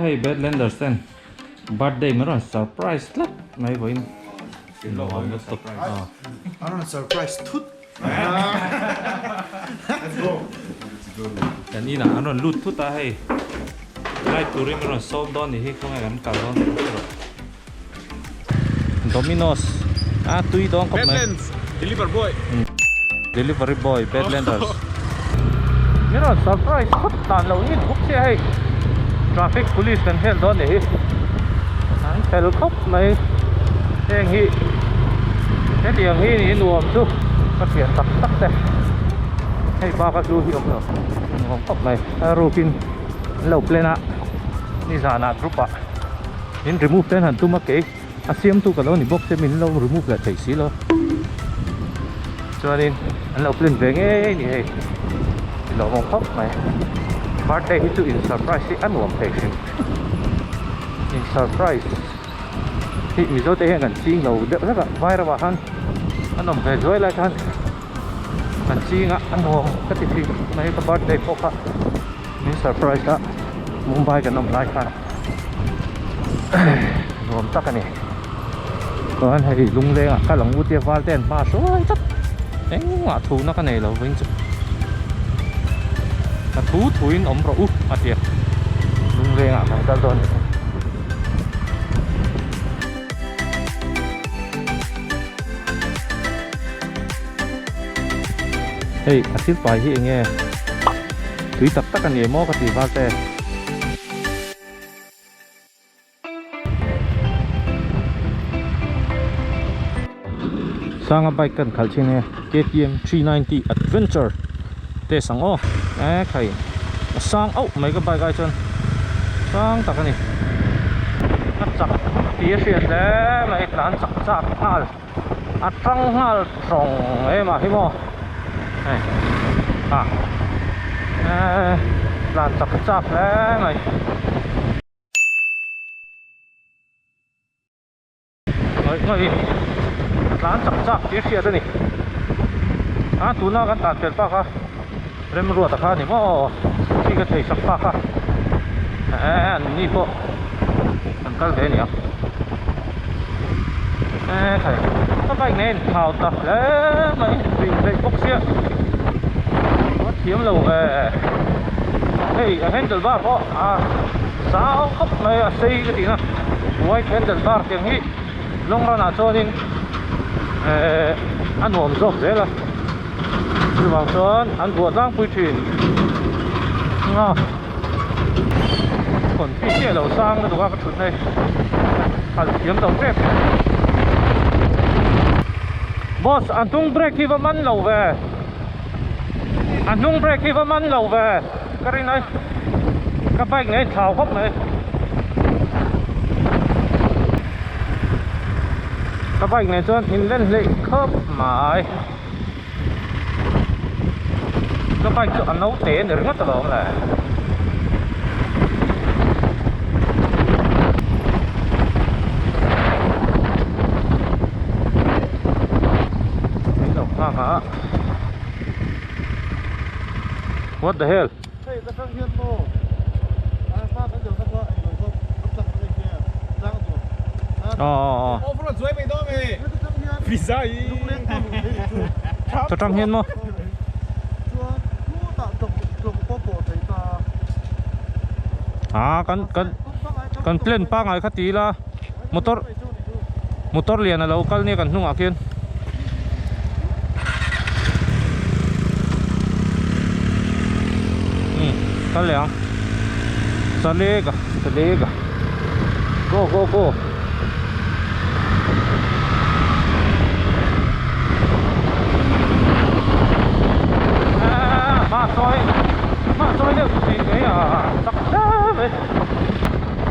Hei Badlanders ten birthday min rawn surprise tlat mai vawiin nuam lutuk a. An rawn surprise thut. Kan inah an rawn lut thut a hei ride turin min rawn sawm dawn nih hi khawnge kan kal dawn tih ka hre lo. Domino's a tui dawn khawp mai. Badlands deliver boy. Delivery boy Badlanders. Min rawn surprise thut dan lo in bawk sia hei traffic police kan hel dawn nih hi an fel khawp mai heng hi hetiang hi ni nuam chu ka thian tak tak te hei bak a hlu hi awm lo nuam khawp mai a rukin an lo plan a nizanah group ah min remove te an han tum a kei a siamtu ka lo ni bawk se min lo remove leh thei si lo chuanin an lo plan ve ngei ni hei i lo awm khawp mai birthday hi chu in surprise hi a nuam thei hrim in surprise hi mizo te hian kan ching lo deuh vek a vai ramah khan an awm ve zuai lai khan kan ching a a nuam ka ti thin mai ka birthday pawh kha min surprise a Mumbai kan awm lai khan nuam tak a ni chuan hei lungleng ah kal ang u tia val te an hma hruai tlat engmah thu na ka nei lo vawin chu ka thu thu in awm rawh u a tia lungleng ah kan kal dawn a ni. Hei a thil pai hi eng nge tui tak tak a ni maw ka ti val te. Sanga bike kan khalh thin e KTM 390 Adventure test ang aw e khai a sang auh mai ka bike ai chuan sang tak a ni a chak tih a hriat hle mai tlan chak chak nghal. A tang nghal tawng em ah hi maw hei ah eee tlan chak chak hle mai. Ngawih ngawih in a tlan chak chak tih hriat a ni a tuna kan tlan fel tak a remruata kha a ni maw khi ka thei sak tak a eee an ni pawh an kal ve a ni ang eee khai ka bike nen thau ta hle mai ring theih bawk sia a thiam lo ve hei a handle bar pawh a zau khawp mai a sei ka tih na white handle bar tiang hi long run ah chuanin eee a nuam zawk zel a chuvang chuan an buah tlangpui thin a. Confi chiah lo sang lutuk a ka thut na hi khalh thiam lo tep boss a hnung brake hi va man lo ve a hnung brake hi va man lo ve ka rin ai ka bike nen a inthlau khawp mai ka bike nen chuan in len hleih khawp mai. Ka bike chu a naute a ni ringawt alawm le. Min lo nghak a. What the hell? Hei ka hrang hian maw a hma kan deuh na kha englo zawk a chak a ni nge tlang tur Aw aw aw. Off road zuai mai dawn e. Heta tang hian Pizza i. Lungleng tur luh theih chu. Tha tang hian maw? Chuan khutah tlawng tlawng pawh pawh thei ta. A kan kan kan plan pangai kha ti ila motor motor lian a lo kal nia kan hnungah khian. Hmm kal leh ang chalega chalega go go go. Hma sawi hma sawi deuh tih mai a chak hle mai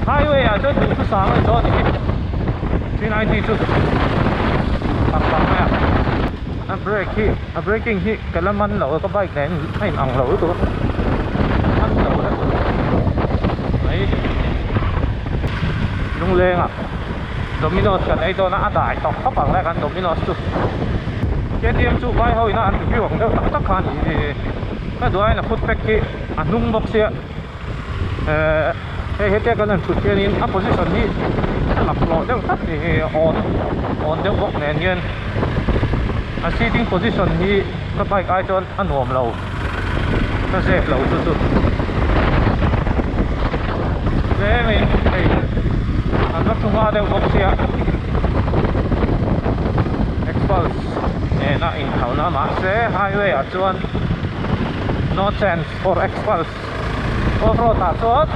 highway ah chuan duh thusang a ni dawn a ni hi 390 chu tak tak mai a a brake hi a braking hi ka la man lo a ka bike nen a in ang lo lutuk a man lo e mai lungleng ah Domino's kan ei dawn a a dai tawk khawp ang le kan Domino's chu KTM chu vai ho ina an review ang deuh tak tak kha a ni ka duh aiin a foot pack hi a hnung bawk sia ehh. Hei hetia kan han thut hianin a position hi a laklawh deuh tlat ni hi awn awn deuh bawk nen hian a sitting position hi ka bike ai chuan a nuam lo ka zep lo chu chu tlemin hei an va thu hma deuh bawk sia Xpulse nena inthauhna mahse highway ah chuan no chance for Xpulse. Off road ah chuan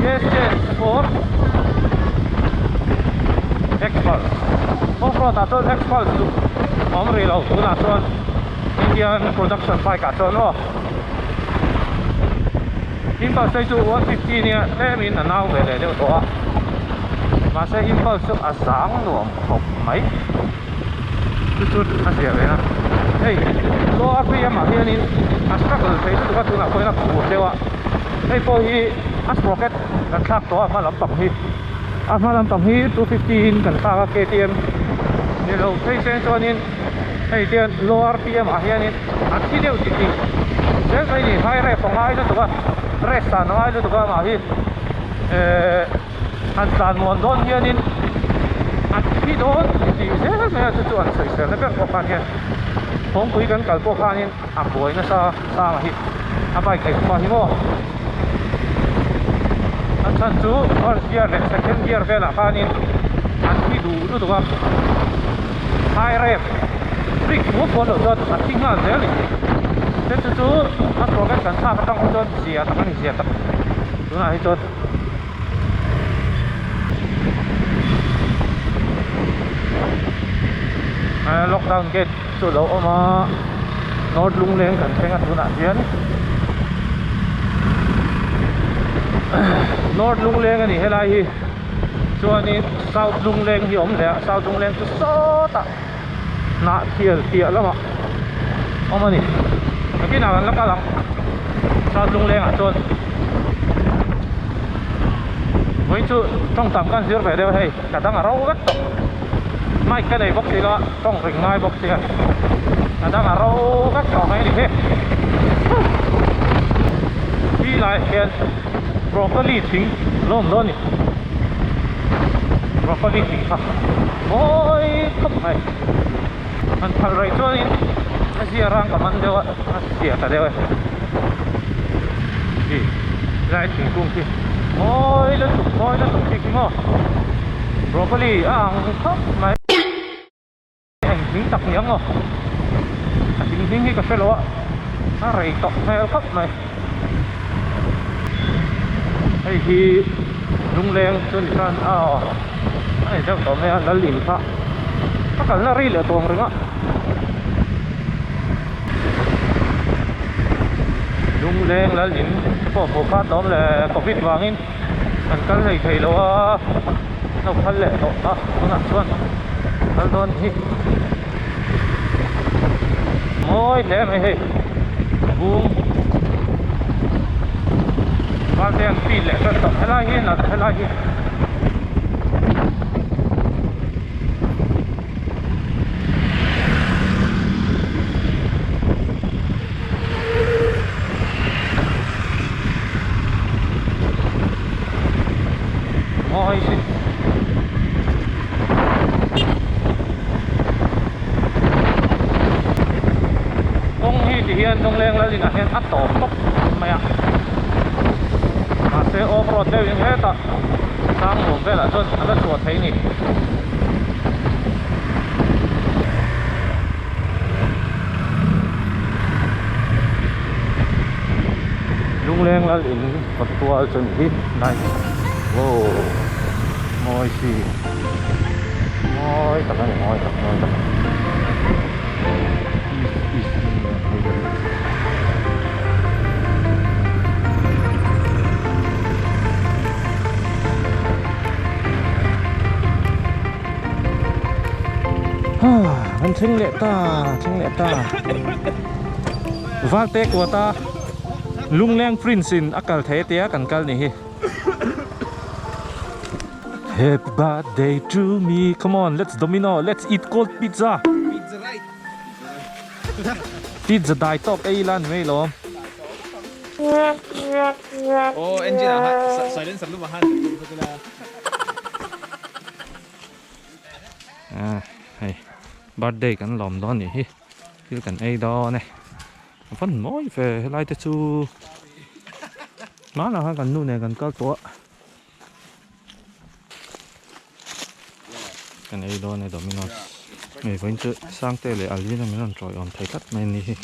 yes chance for Xpulse off road ah chuan Xpulse chu awm rih lo tunah chuan Indian production bike ah chuan aw Impulse hi chu 150 nia tlemin a nau ve leh deuh tawh a mahse Impulse chu a zang nuam khawp mai. Chu chu a zia ve a, hei low rpm ah hianin a struggle thei lutuk a tunah pawhin a khur deuh a, hei pawh hi a sprocket kan thlak tawh a hma lampang hi a hma lampang hi 250 in kan thlak a ktm ni lo phei sen chuanin hei tian low rpm ah hianin a thi deuh tih tih zel mai ni high rev a ngai lutuk a rest dan a ngai lutuk a amah hi ehh. Han tlan muan dawn hianin a thi dawn tih zel mai a chu chu an sawiselna ber pawh khan hian kawngpui kan kal pawh khanin a buai nasa sang a hi a bike ei hma hi maw a chhan chu first gear leh second gear velah khanin an thi duh lutuk a high rev brake mual pawh loh chuan a thi nghal zel a ni te chu chu a sprocket kan thlak atang chuan zia tak a ni zia tak tunah hi chuan. Lockdown gate chu a lo awm a North Lungleng kan thleng a tunah hian North Lungleng a ni helai hi chuanin South Lungleng hi a awm hle a South Lungleng chu sawtah hnah thial piah lamah awm a ni nakinah kan la kal ang South Lunglengah chuan vawiin chu tawng tam kan zir ve deuh a hei ka dang a ro vek tawh mic ka nei bawk si lo a tawng ring ngai bawk sia ka dang a ro vek tawh mai a ni hi khi laiah hian broccoli thing a lo awm dawn a ni broccoli thing kha. Mawi khawp mai han phalh rei chuanin a zia rang ka man deuh a a zia ta deuh e khi lai thingkung khi mawi lutuk mawi lutuk khi khi maw broccoli a ang khawp mai eng thing tak ni ang aw a thing hming hi ka hre lo a a rei tawh hmel khawp mai hei hi lungleng chu ni khan aw. A ni deuh tawh mai a lal in kha a kalna rei leh tawng reng a lungleng lal in pawh hmuh kha tlawm leh covid vangin an kal hlei thei lo a lo phal leh tawh a tunah chuan kal dawn hi mawi hle mai hei bung valte an pin leh tan tawh helai hi nalh helai hi. Mawi si kawng hi ti hian Lungleng Lalin ah hian a tawp tawp mai a mahse off road deuh in hetah sang nuam velah chuan a la chhuah thei a ni. Lungleng lal in kawt tual chu ni hi nice wow mawi si mawi tak a ni mawi tak mawi tak east east hei hi. Kan thleng leh ta thleng leh ta Valte kuata Lungleng Prince in a kal thei atia kan kal ni hi Happy birthday to me come on let's domino let's eat cold pizza Pizza dai tawk ei ila ni mai lawm. Oh engine ah khan silencer lumah khan Ah hei birthday kan lawm dawn nih hi thil kan ei dawn e a van mawi ve helai te chu hmanah khan kan nu nen kan kal tawh a kan ei dawn e Domino's hei vawiin chu Sangte leh Alvin a min rawn tawiawm thei tlat mai a ni hi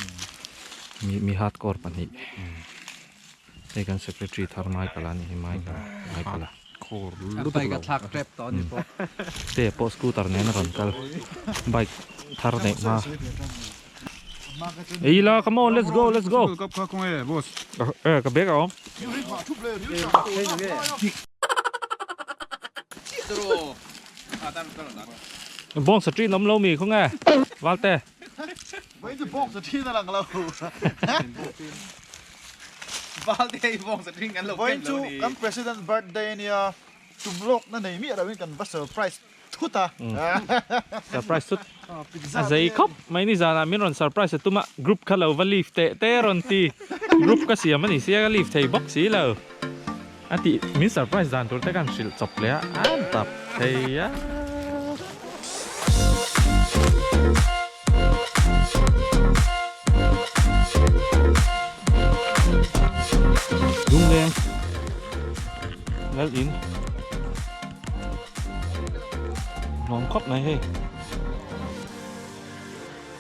mi mi hardcore pahnih hei kan secretary thar Michael a nih hi Michael Michael a Bike a thlak tep tawh a ni pawh. Te pawh scooter nen a rawn kal bike thar neih hma. Ei la come on let's go let's go. E ka bag a awm. Bawng sa ṭin awm lo mi khawnge Valte. Vawiin chu kan President birthday ania tum lawkna nei miah loin kan va surprise thut a. Surprise thut. A zei khawp mai ni zanah min rawn surprise a tum a, group kha lo va leave teh te rawn ti. Group ka siam a ni sia ka leave thei bawk si lo. A tih min surprise dan tur te kan hrilh chawp leh a, a dap thei a. Lungleng lal in nuam khawp mai hei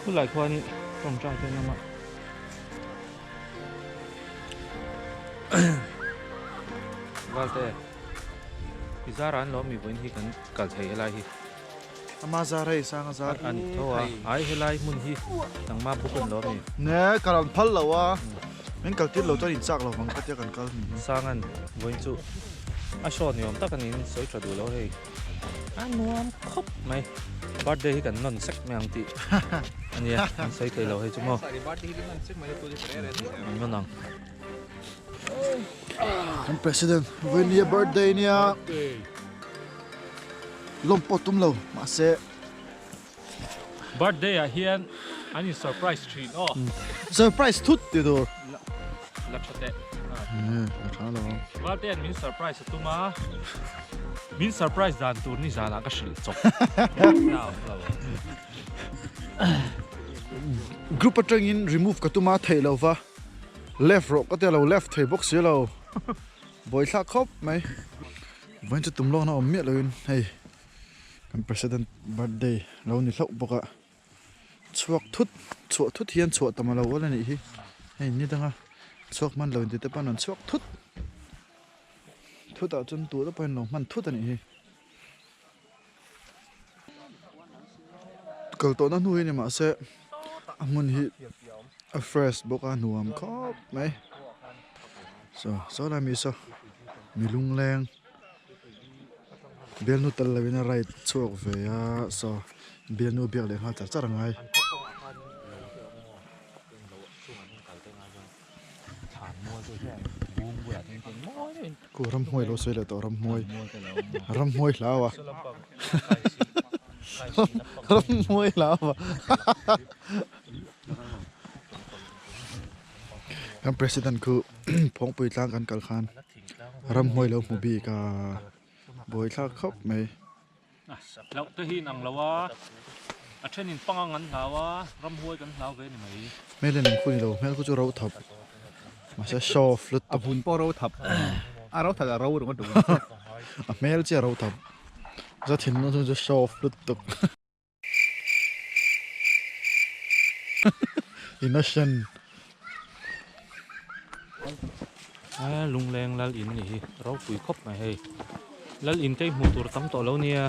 khulai khuanin tawngtai te an awm a. Valte i zara an lo mi vawiin hi kan kal thei helai hi. Ama zar hei sang a zar. A ni tho a, ai helai hmun hi nangma buk an lo mi. Ne kal an phal lo a, min kal tir lo chuan in chak lo vang ka tia kan kal ni hi. Sangan vawiin chu a show ni awm tak a niin sawi tha duh lo hei. A nuam khawp mai. Birthday hi kan nawn sek mai ang tih a nia, an sawi thei lo hei chu maw. An nawn ang. Kan president vawiin nia birthday nia lawm pawh tum lo mahse Birthday ah hian an in surprise thin aw. Surprise thut ti tur. La tha teh. La tha lo. Valte an min surprise a tum a. Min surprise dan tur ni zanah ka hrilh chawp. Group atangin remove ka tum a theih lo va. Left rawh ka tia lo left thei bawk si lo. Buaithlak khawp mai. Vawiin chu tum lawkna awm miah loin hei kan president birthday lo ni hlauh bawk a. Chhuak thut chhuah thut hian chhuah tam a lo awl a nih hi. Hei ni danga chhuak hman lo inti te pawn an chhuak thut. Thutah chuan tu te pawhin lo hman thut a nih hi. Kal tawhna hnu hi ni mahse a hmun hi a fresh bawk a nuam khawp mai saw saw lai mi saw mi lungleng bialnu tel lo in a ride chhuak ve a saw bialnu biak leh nghal char char a ngai. Ku ramhmuai lo sawi leh tawh ramhmuai ramhmuai hlau a ramhmuai hlau a kan president khu phawngpui tlang kan kal khan ramhmuai lo hmu bik a buaithlak khawp mai. Hlauh te hi inang lo a, a thenin pangang an hlau a, ramhuai kan hlau ve ni mai. Hmel in ang khu ni lo, hmel khu chu ro thap mahse show off lutuk. A vun pawh ro thap, a ro that a ro ringawt duh. A hmel chiah ro thap, za thinlung chu chu show off lutuk. Innocent. A lungleng lal in nih hi ropui khawp mai hei lal in te hi hmuh tur tam tawh lo nia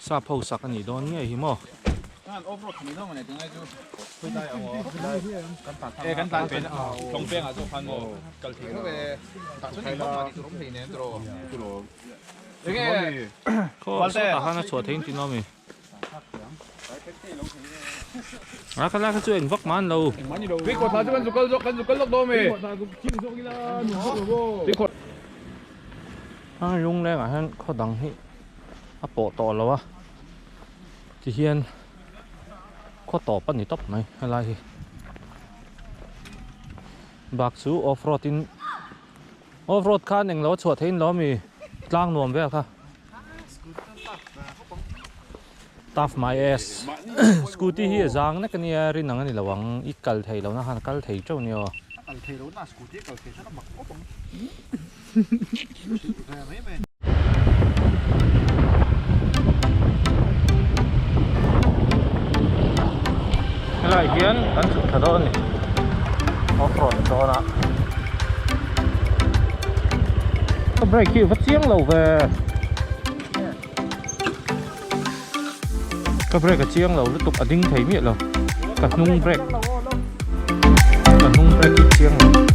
sap ho sak a nih dawn ngei hi maw. Khaw sawtah khan a chhuah thei engtin awm i? A kha lai kha chu eng vak man lo. A lungleng ah hian khaw dang hi a pawh tawh lo a ti hian khaw tawp a ni tawp mai helai hi. Bak chu off road in off road khan englo a chhuah theihin lo ami tlang nuam vel kha. Tough my ass. Scooty hi a zang nek ania rin ang ani lo ang i kal thei lo na khan a kal thei teuh ania aw. A kal thei lo na scooty a kal thei chuan a mak khawp ang. Hrilh ve mai mai. Helai hian kan chhuk thla dawn a ni off road dawn a ka brake hi a va chiang lo ve ka brake a chiang lo lutuk a ding thei miah lo ka hnung brake ka hnung brake hi chiang lo.